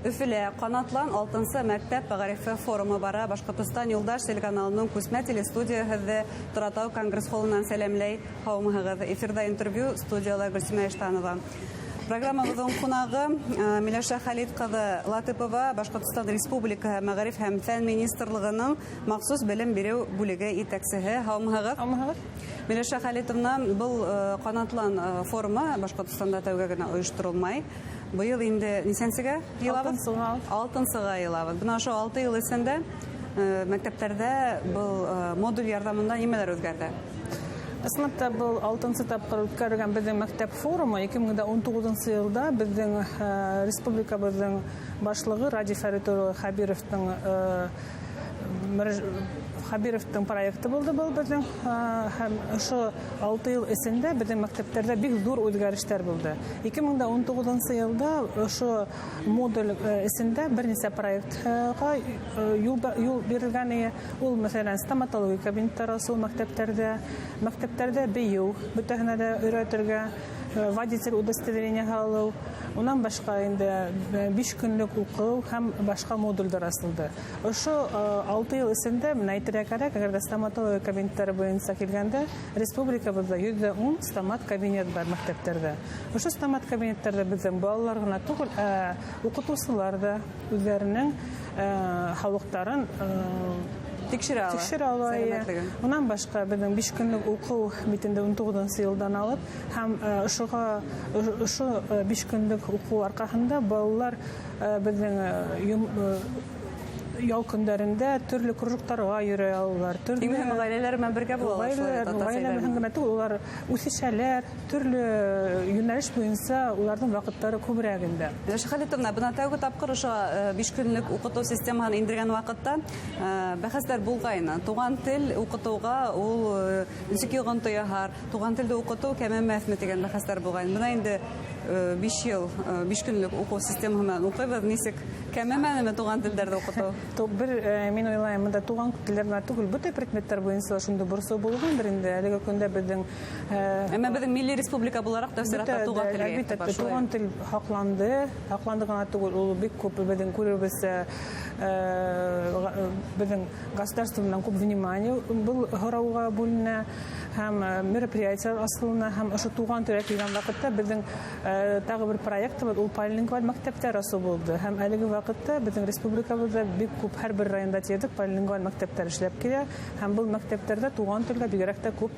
Өфөлә «Ҡанатлан» алтынсы мәктәп мәғарифы форумы бара. Башҡортостан Юлдаш телеканалының күсмә телестудияһы һеҙҙе Торатау конгресс-холынан сәләмләй. Һаумыһығыҙ! Эфирҙа интервью, студияла Гөлсимә Иштанова. Программабыҙҙың ҡунағы Миләүшә Хәлит ҡыҙы Латыпова, Башҡортостан Республикаһы Мәғариф һәм фән министрлығының махсус белем биреү бүлеге етәксеһе. Һаумыһығыҙ! Һаумыһығыҙ! Миләүшә Хәлитовна, был «Ҡанатлан» форумы Башҡортостанда тәүгә генә ойошторолмай. Быйыл инде нисәнсегә йыйылабыҙ? Алтынсыға. Алтынсыға йыйылабыҙ. Бына ошо 6 йыл эсендә мәктәптәрҙә был модуль ярҙамында нимәләр үҙгәрҙе? Ысынлап та, был алтынсы тапҡыр үткәрелгән беҙҙең мәктәп форумы. 2019 йылда беҙҙең республикабыҙҙың башлығы Радий Фәрит улы Хәбировтың проекты булды был беҙҙең, һәм ошо 6 йыл эсендә беҙҙең мәктәптәрҙә бик ҙур үҙгәрештәр булды. 2019 йылда ошо модуль эсендә бер нисә проектҡа юл бирелгән ине. Ул, мәҫәлән, стоматология кабинеттары асыу мәктәптәрҙә, мәктәптәрҙә бейеү бөтәһенә лә өйрәтергә, водитель удостоверение алыу, унан башҡа инде 5 көнлөк уҡыу һәм башҡа модулдәр асылды. Ошо 6 йыл эсендә, менә әйтергә кәрәк, әгәр ҙә стоматология кабинеттары буйынса килгәндә, республикабыҙҙа 110 стомат кабинет бар мәктәптәрҙә. Ошо стомат кабинеттәрҙә беҙҙең балалар ғына түгел, ә уҡытыусылар ҙа үҙҙәренең һаулыҡтарын тикшерә ала. Тикшерә ала, эйе. Сәләмәтлеген. Унан башҡа беҙҙең 5 көнлөк уҡыу бит инде 19-нсы йылдан алып, һәм ошо 5 көнлөк уҡыу арҡаһында балалар беҙҙең ял көндәрендә төрлө кружоктарға йөрөй алалар. Төрлө Иң мөһиме, ғаиләләр менән бергә булалар, шулай бит, ата-әсәләр Ғаилә менән менән. генә түгел, улар үҫешәләр, төрлө йүнәлеш буйынса уларҙың ваҡыттары күберәк инде. Миләүшә Хәлитовна, бына тәүге тапҡыр ошо 5 көнлөк уҡытыу системаһын индергән ваҡытта бәхәстәр булғайны. Туған тел уҡытыуға ул нисек йоғонто яһар, туған телде уҡытыу кәмемәҫме тигән бәхәстәр булғайны. Бына инде 5 йыл 5 көнлөк уҡыу системаһы менән уҡыйбыҙ, нисек кәмемәнеме туған телдәрҙе уҡытыу? Бер мин уйлайым, бында туған телдәр генә түгел, бөтә предметтар буйынса шундай борсоу булғандыр инде. Әлеге көндә беҙҙең Әммә беҙҙең милли республика булараҡ тәү сиратта бөтә туған дә, телгә әлбиттә, иғтибар шулай. туған тел һаҡланды, һаҡланды ғына түгел, ул бик күп беҙҙең күребеҙсә беҙҙең государство менән күп внимание был һорауға бүленә һәм мероприятиелар асылына, һәм ошо туған телгә килгән ваҡытта беҙҙең тағы бер проектыбыҙ ул полилингваль мәктәптәр асыу булды. Һәм әлеге ваҡытта беҙҙең республикабыҙҙа бик күп һәр бер районда тиерлек полилингваль мәктәптәр эшләп килә, һәм был мәктәптәрҙә туған телгә бигерәк тә күп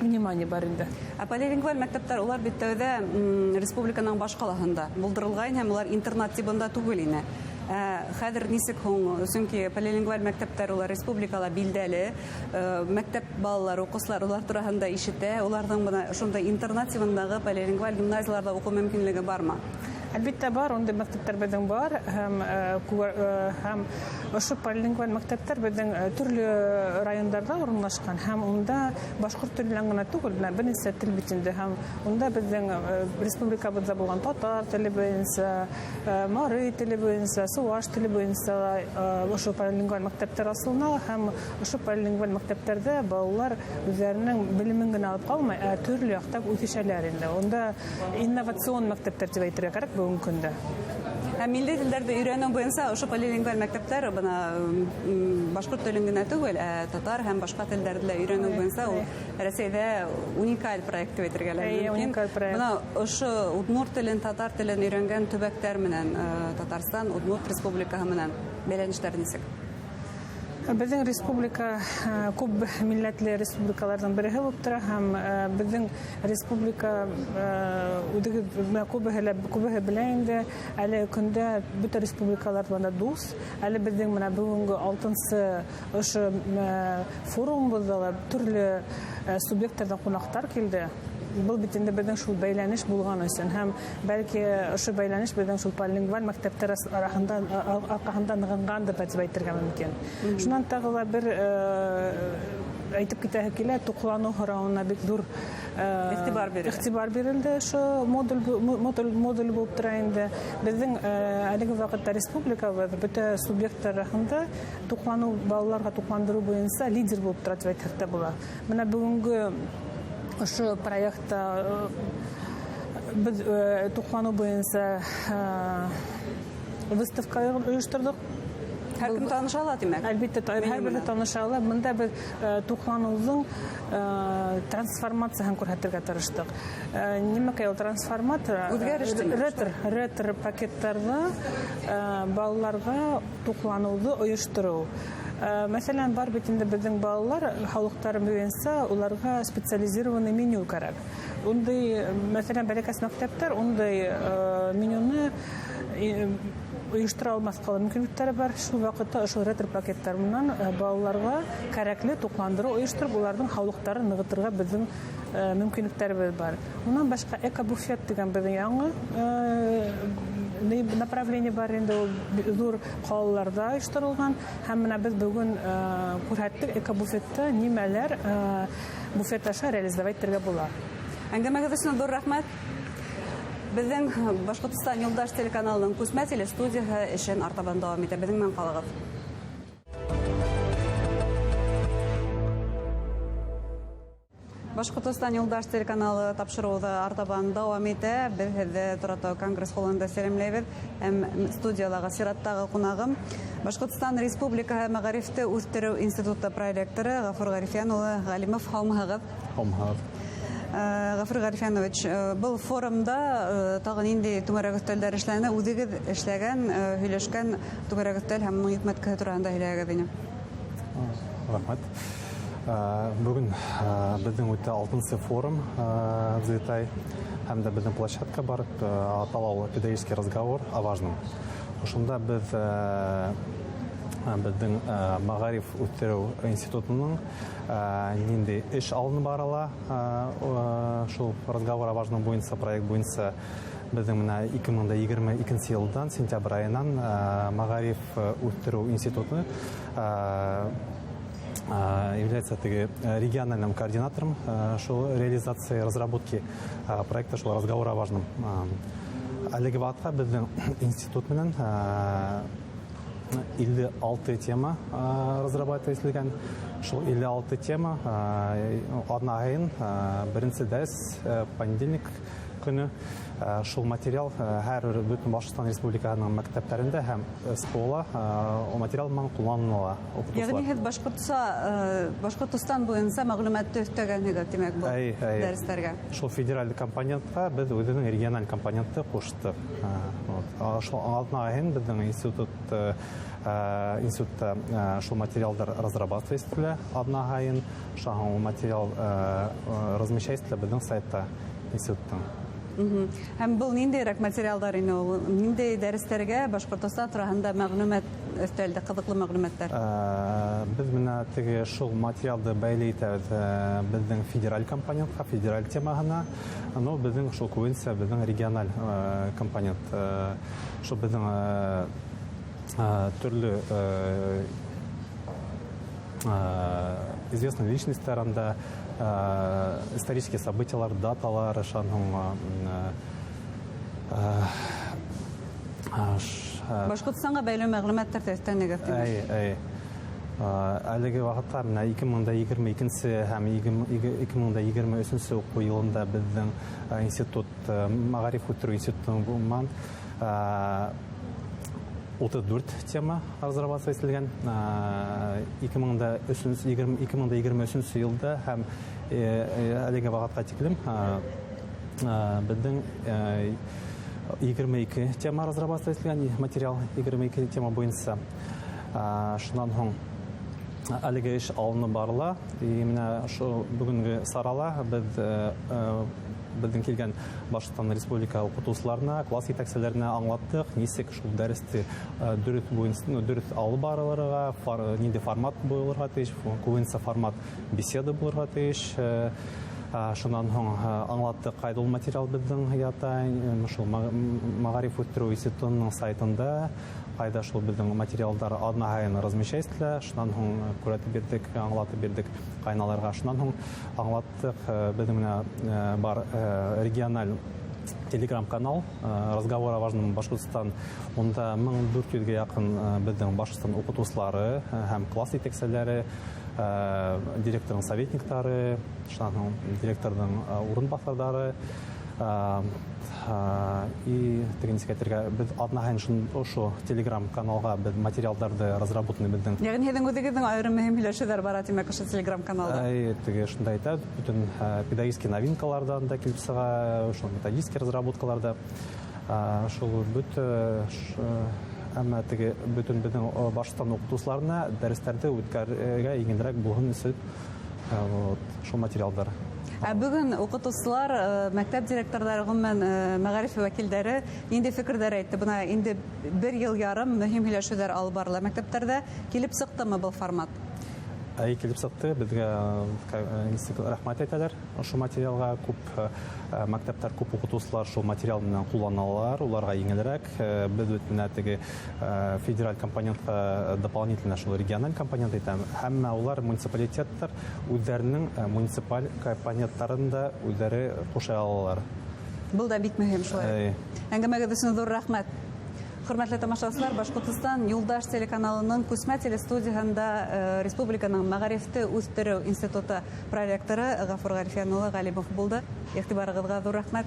внимание бар инде. Ә полилингваль мәктәптәр улар бит тәүҙә республиканың баш ҡалаһында булдырылған һәм улар интернат тибында түгел ине. Хәҙер нисек һуң? Сөнки полилингваль мәктәптәр улар республикала билдәле, мәктәп балалары, уҡыусылар улар тураһында ишетә, уларҙың бына ошондай интернат тибындағы полилингваль гимназияларҙа уҡыу мөмкинлеге бармы? Әлбиттә бар, ундай мәктәптәр беҙҙең бар, һәм ошо полилингваль мәктәптәр беҙҙең төрлө райондарҙа урынлашҡан, һәм унда башҡорт теле белән генә түгел, бына бер нисә тел бит инде, һәм унда беҙҙең республикабыҙҙа булған татар теле буйынса, мари теле буйынса, сыуаш теле буйынса ошо полилингваль мәктәптәр асылына, һәм ошо полилингваль мәктәптәрҙә балалар үҙҙәренең белемен генә алып ҡалмай, ә төрлө яҡтап үҫешәләр инде. Унда инновацион мәктәптәр тип әйтергә кәрәк бөгөнгө көндә. Ә милли телдәрҙе өйрәнеү буйынса ошо полилингваль мәктәптәр бына башҡорт телен генә түгел, ә татар һәм башҡа телдәрҙе лә өйрәнеү буйынса ул Рәсәйҙә уникаль проект тип әйтергә лә Эйе, мөмкин. уникаль проект. Бына ошо удмурт телен, татар телен өйрәнгән төбәктәр менән, Татарстан, Удмурт Республикаһы менән бәйләнештәр нисек? Беҙҙең республика күп милләтле республикаларҙың береһе булып тора, һәм беҙҙең республика үҙегеҙ менә күбеһе белә инде, әле көндә бөтә республикалар бында дуҫ. Әле беҙҙең менә бөгөнгө алтынсы ошо форумыбыҙҙа ла төрлө субъекттарҙан ҡунаҡтар килде. Был бит инде беҙҙең шул бәйләнеш булған өсөн, һәм бәлки ошо бәйләнеш беҙҙең шул полилингваль мәктәптәр арҡаһында нығынғандыр ҙа тип әйтергә мөмкин. Шунан тағы ла бер әйтеп китәһе килә, туҡланыу һорауына бик ҙур Иғтибар бирелде. иғтибар бирелде. Ошо модуль булып тора инде. Беҙҙең әлеге ваҡытта республикабыҙ бөтә субъекттар араһында балаларға туҡландырыу буйынса лидер булып тора тип әйтһәк тә була. Бына бөгөнгө ошо проектта Беҙ туҡланыу буйынса выставка ойошторҙоҡ. Һәр кем таныша ала, тимәк? Әлбиттә, һәр береһе таныша ала. Бында беҙ туҡланыуҙың трансформацияһын күрһәтергә тырыштыҡ. Нимәкәй ул трансформация? Үҙгәреш тимәк. Ретро пакеттарҙа балаларға туҡланыуҙы ойоштороу. Мәҫәлән, бар бит инде беҙҙең балалар һаулыҡтары буйынса уларға специализированный меню кәрәк. Ундай, мәҫәлән, бәләкәс мәктәптәр ундай менюны ойоштора алмаҫҡа ла мөмкинлектәре бар. Шул ваҡытта ошо ретро пакеттар менән балаларға кәрәкле туҡландырыу ойоштороп, уларҙың һаулыҡтарын нығытырға беҙҙең мөмкинлектәребеҙ бар. Унан башҡа экобуфет тигән беҙҙең яңы направление бар инде, ул ҙур ҡалаларҙа ойошторолған. Һәм бына беҙ бөгөн күрһәттек экобуфетта нимәләр буфет аша реализовать итергә була. Әңгәмәгеҙ өсөн ҙур рәхмәт. Беҙҙең Башҡортостан Юлдаш телеканалының күсмә телестудияһы эшен артабан дауам итә. Беҙҙең менән ҡалығыҙ. Башҡортостан Юлдаш телеканалы тапшырыуҙы артабан дауам итә. Беҙ һеҙҙе Торатау конгресс холында сәләмләйбеҙ. Һәм студиялағы сираттағы ҡунағым Башҡортостан Республикаһы мәғарифте үҫтереү институты проректоры Ғәфүр Ғәрифйән улы Ғәлимов. Һаумыһығыҙ? Һаумыһығыҙ. Ғәфүр Ғәрифйәнович, был форумда тағы ниндәй түңәрәк өҫтәлдәр эшләне? Үҙегеҙ эшләгән, һөйләшкән түңәрәк өҫтәл һәм уның йөкмәткеһе тураһында һөйләгеҙ ине. Рәхмәт. Бөгөн беҙҙең үтә алтынсы форум «Взлетай», һәм дә беҙҙең площадка бар, атала ул «Педагогический разговор о важном». Ошонда беҙ беҙҙең мәғариф үҫтереү институтының ниндәй эш алынып барыла, шул разговор о важном буйынса, проект буйынса беҙҙең менә 2022 йылдан сентябрь айынан мәғариф үҫтереү институты является теге региональным координатором шул реализации разработки проекта шул разговор о важном. Әлеге ваҡытҡа беҙҙең институт менән 56 тема разрабатывать ителгән. Шул 56 тема аҙна һайын беренсе дәрес понедельник көнө шул материал һәр бер бөтөн Башҡортостан Республикаһының мәктәптәрендә һәм СПО-ла ул материал менән ҡулланыла уҡытыусылар. Йәғни һеҙ Башҡортостан буйынса мәғлүмәтте өҫтәгәнһегеҙ, тимәк, был дәрестәргә. Шул федераль компонентҡа беҙ үҙенең региональ компонентты ҡуштыҡ. Шул аҙна һайын беҙҙең институтта шул материалдар разрабатывать ителә аҙна һайын. Шунан ул материал размещать ителә беҙҙең сайтта институттың. Һәм был ниндәйерәк материалдар ине ул? Ниндәй дәрестәргә Башҡортостан тураһында мәғлүмәт өҫтәлде, ҡыҙыҡлы мәғлүмәттәр? Беҙ менә теге шул материалды бәйле итәбеҙ беҙҙең федераль компонентҡа, федераль темаһына. Но беҙҙең шул күбенсә беҙҙең региональ компонент. Шул беҙҙең төрлө известный личностьтар анда, исторические событиялар, даталар, Башҡортостанға бәйле мәғлүмәттәр ҙә өҫтәнегеҙ, тимәк. Әй, әй. Әлеге ваҡытта менә 2022 һәм 2023 уҡыу йылында беҙҙең институт, мәғариф үҫтереү институтынан 34 тема разрабатывать ителгән. 2023 йылда һәм әлеге ваҡытҡа тиклем беҙҙең 22 тема разрабатывать ителгән, материал 22 тема буйынса. Шунан һуң әлеге эш алынып барыла. И менә ошо бөгөнгө сарала беҙҙең килгән Башҡортостан Республика уҡытыусыларына, класс етәкселәренә аңлаттыҡ, нисек шул дәресте дөрөҫ буйынса, ну, дөрөҫ алып барылырға, ниндәй формат булырға тейеш, күбенсә формат беседа булырға тейеш. Шунан һуң аңлаттыҡ, ҡайҙа ул материал беҙҙең ята, шул мәғариф үҫтереү институтының сайтында, ҡайҙа шул беҙҙең материалдар аҙна һайын размещать ителә. Шунан һуң күрһәтеп бирҙек, аңлатып бирҙек ҡайналарға. Шунан һуң аңлаттыҡ, беҙҙең менә бар региональ телеграм-канал «Разговор о важном Башҡортостан». Унда 1400-гә яҡын беҙҙең Башҡортостан уҡытыусылары һәм класс етәкселәре, директорҙың советниктары, шунан һуң директорҙың урынбаҫарҙары, И теге, нисек әйтергә, беҙ аҙна һайын ошо телеграм-каналға беҙ материалдарҙы разработанный беҙҙең. Йәғни һеҙҙең үҙегеҙҙең айырым мөһим һөйләшеүҙәр бара, тимәк, ошо телеграм-каналда. Әй, теге шунда әйтә, бөтөн педагогический новинкаларҙан да килеп сыға, шул методический разработкаларҙа. Шул бөтә, әммә теге бөтөн беҙҙең Башҡортостан уҡытыусыларына дәрестәрҙе үткәрергә еңелерәк булһын өсөн вот шул материалдар. Ә бөгөн уҡытыусылар, мәктәп директорҙары, ғөмүмән, мәғариф вәкилдәре ниндәй фекерҙәр әйтте? Бына инде бер йыл ярым мөһим һөйләшеүҙәр алып барыла мәктәптәрҙә. Килеп сыҡтымы был формат? Әй, килеп сыҡты. Беҙгә нисек рәхмәт әйтәләр ошо материалға. Күп мәктәптәр, күп уҡытыусылар шул материал менән ҡулланалар, уларға еңелерәк. Беҙ бит менә теге федераль компонентҡа дополнительно шул региональ компонент әйтәм. Һәммә улар муниципалитеттар үҙҙәренең муниципаль компоненттарын да үҙҙәре ҡуша алалар. Был да бик мөһим шулай. Әй. Әңгәмәгеҙ өсөн ҙур рәхмәт. Хөрмәтле тамашасылар, Башҡортостан Юлдаш телеканалының күсмә телестудияһында республиканың мәғарифте үҫтереү институты проректоры Ғафур Ғәрифйән улы Ғәлимов булды. Иғтибарығыҙға ҙур рәхмәт.